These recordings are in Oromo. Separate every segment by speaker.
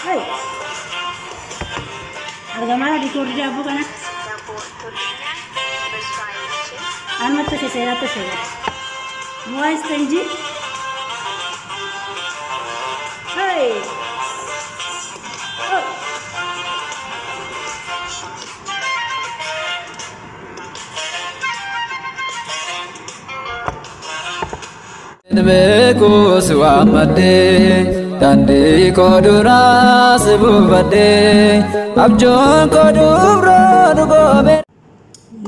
Speaker 1: Hey! Argamaa dikoorri daabboo kana. Anumatti toshe seeraa toshe bara. Muwaayis tanjii. Hey! Oh!
Speaker 2: Beeku si waammadhee daandii koo duraa si buufadhee abjuun koo dubroo dhugoome.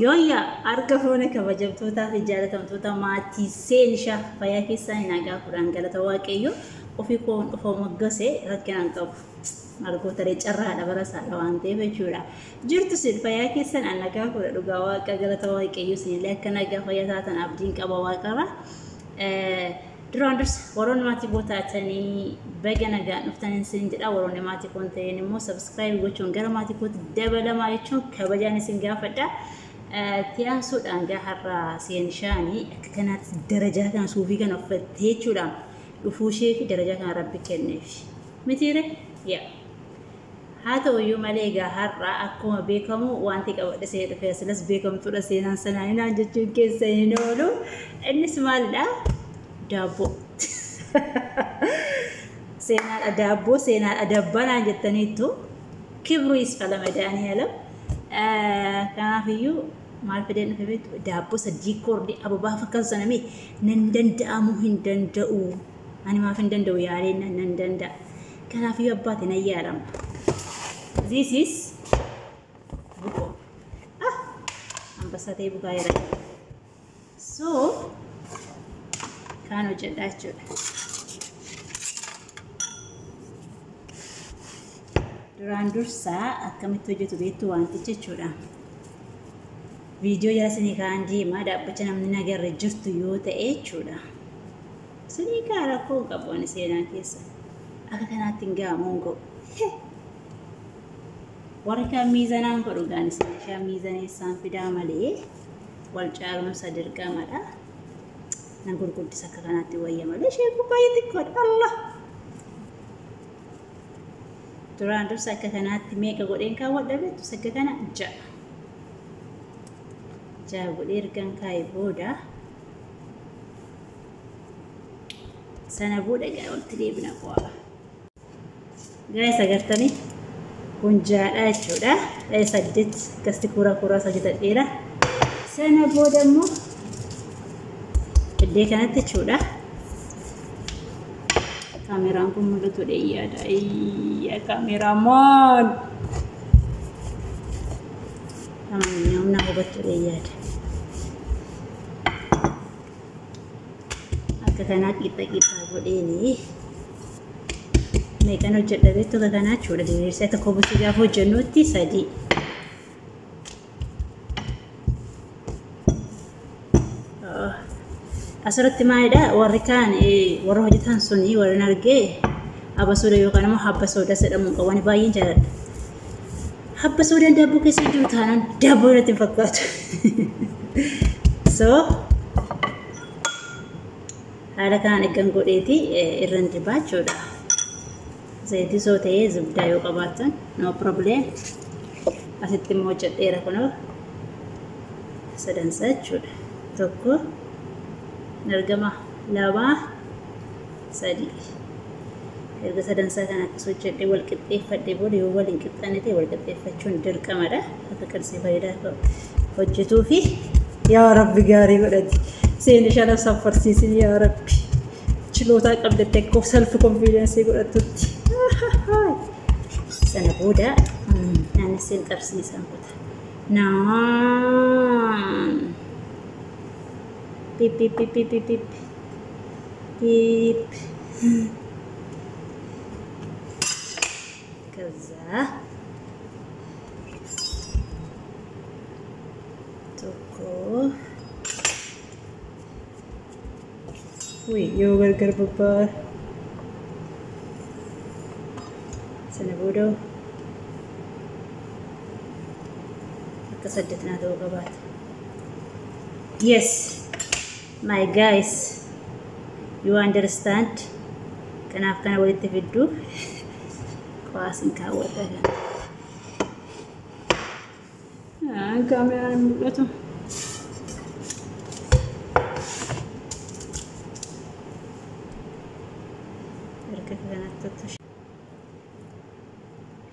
Speaker 1: Yooyyaa harka fuune kabajamtootaa fi jaalatamtoota maatii seenishaa fayyaa keessaa nagaa fuudhaan galata waaqayyo ofii koon dhufa moggase rakkina hin qabu. Argoota carraadha bara isaadha waan ta'eef jechuudha. Jirtu sin fayyaa keessan an nagaa fuudha dhugaa waaqa galata waaqayyo isinillee akka nagaa fayyaa taatan abdiin qaba waaqarra. Duraan dursa warroonni maatii koo taatanii baga nagaan dhuftanii isin jedha warroonni maatii koo hin ta'in immoo subscribe gochuun gara maatii kootti dabalamaa jechuun kabajaan isin gaafadha. Itti aansuudhaan gaa har'a seenishaanii akka kanaatti darajaa kana suufii kana uffattee jechuudha dhufuu ishee fi darajaa kana rabbi kenneef. Mitiire? Yaa. Haa ta'u iyyuu malee egaa har'a akkuma beekamu wanti qabadhe see dhufe asilas beekamtuudha seenaan sanaa naan jechuun keessa hin oolu. Innis maalidha? Daabboo. Seenaadha daabboo seenaadha dabbaa naan jettaniittu kibru isfala madaaniyalam. Kanaaf iyyuu maal fideen dhufe beektu daabboo isa diikoordi ababaa fakkaatu sana mee nan danda'amuu hin danda'u. Ani maaf hin danda'u yaaleen nan danda'a. Kanaaf iyyuu abbaati nan yaalama. This is buko. Ah, ambassaa ta'ee bukaa jira. So, kaan hojjedhaa jechuudha. Duraan dursaa akkamitti hojjetu beektu wanticha jechuudha. Viidiyoo jala sinii kaan deemaa dhaabbacha namni nagarre jirtu yoo ta'e jechuudha. Sinii kaan rakkoo hin qabu ani seenaa keessa. Akka kanaatti hin ga'amu hin ga'u. Warri kaan miizanaan godhu gaan isin ishaa miizaneessaan fidaa malee wal caalumsa dirqamadha. Nan gurguddisa akka kanaatti wayya malee isheen kun baay'ee xiqqoodha. Allah! Duraan dursa akka kanaatti meeqa godheen kaawwadha beektu akka kana 6. 6 godhee ergan kaa'e booda sana booda gara walitti deebina qo'a. Gaa'is agartanii kun 6dha jechuudha. 8 akkasitti kuura kuuraa isaa hojjetadheera. Sana booda immoo iddoo kanatti jechuudha. Kaameraan kun mul'atu dheeyyaadha. Iyya kaameramaan. Namni hubattu dheeyyaadha. Akka kanaa qixxa qixxaa godheeni. Meeqan hojjedha beektu akka kanaa jechuudha. Diriirsee akka kobusii gaafa hojjennutti 3. Asirratti maalidha warri kaan warra hojjetan suni warri argee abasooda yookaan immoo habba soodaa jedhamu qabu ani baay'een jaalladha. Habba soodaan daabboo keessa jiru taanaan daabboo natti hin fakkaatu. So haala kanaan eeggan godheeti irra dibaa jechuudha. Zayitii soo ta'ee zibdaa yoo qabaattan no problem. Asitti immoo hojjedheera kunoo sadansa jechuudha. 1 argama 2 3 erga sadansaa kana akkas hojjedhee wal qixxeeffadhee booda yoo wal hin qixxaanne ta'e wal qixxeeffachuun dirqamadha. Akka qarsii faayidaa hojjetuu fi yaa rabbi gaarii godhati. Seenishaa shan saffarsiisin yaa rabbi. Chilootaa qabdatte akka self confidence godhattutti. Sana booda naannesseen qabsiisan kuta. Naan. Pip pip pip pip pip pip. Pip. ከዛ tokko Uy, yoo gargar babbaa sana booda akka 8 naa ta'uu qabaata. Yes, my guys, you understand. Kanaaf kana walitti fiddu. Qo'aasin kaawwadha kana. Kaameraan hin mul'atu. Erga kanatti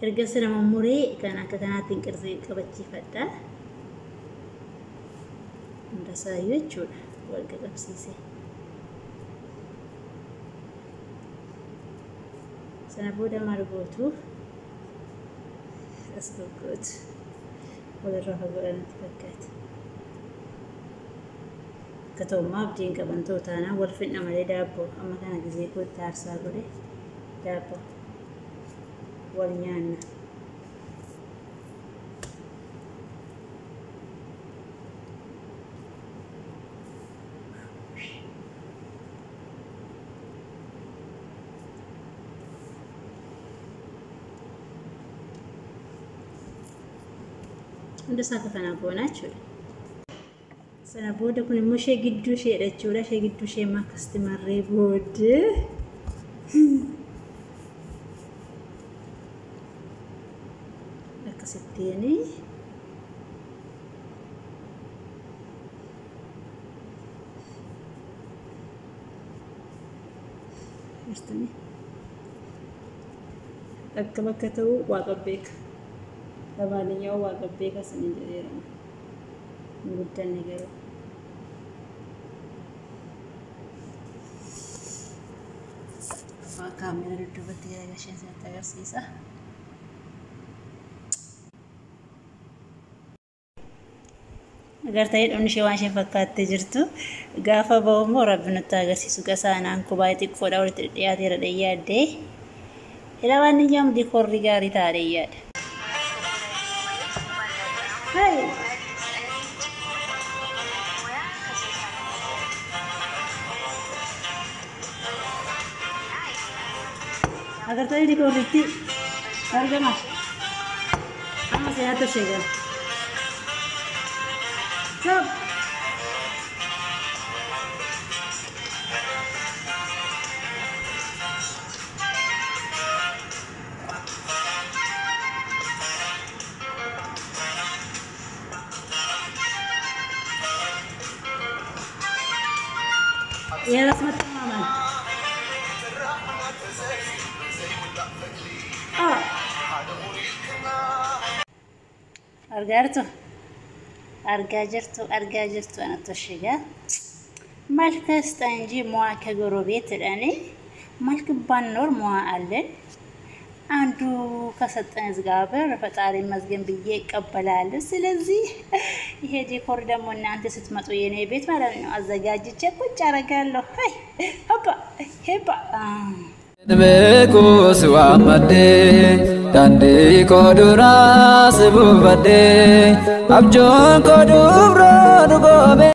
Speaker 1: erga sana mummuree kan akka kanaatti qirtsii qabachiifadha. Hundasaayyuu jechuudha wal qabsiise. Sana booda maal gootu? As goggootu. Walirraa fagoo natti fakkaata. Akka ta'ummaa abdiin qaban ta'u taanaan wal finna malee daabboo amma kana gizee kootti aarsaa godhe daabboo wal nyaanna. Hunda isaa akka kanaa goonaa jechuudha. Sana booda kun immoo ishee gidduu isheedha jechuudha. Ishee gidduu ishee immoo akkasitti marree booddee akkasittiin jirtanii akka bakka ta'u waaqa beeka. ለማንኛውም waaqa beeka sinin jedheera. Hin guddanne garuu. Kaamera dudduubatti garagalchee isinitti agarsiisa. Agartanii dhumni ishee waan isheen fakkaattee jirtu. Gaafa bahu immoo rabbi nutti agarsiisu gasaanaan kubaa xiqqoodha walitti dhiyaateera dhiyaaddee. ለማንኛውም ዲኮሪ gaarii ta'a yaada. Hai. Agartanii diikoorriitti argama. Amma seenaatti ishee gala. Stop. የራስ መተማመን argaa argaa jirtu argaa jirtu anatu isheegaa መልክ ስጠ እንጂ ሟ ከጎረቤት እኔ መልክ ባኖር ሟ አለን። አንዱ ከሰጠን እግዚአብሔር ፈጣሪ ይመስገን ብዬ እቀበላለሁ። ስለዚህ ይሄ ዲኮር ደግሞ እናንተ ስትመጡ የኔ ቤት ማለት ነው አዘጋጅቼ ቁጭ አደርጋለሁ። ሀይ ሆባ ሄባ
Speaker 2: Beeku si waammadhee daandii koo duraa si buufadhee abjuun koo dubroo dhugoomee.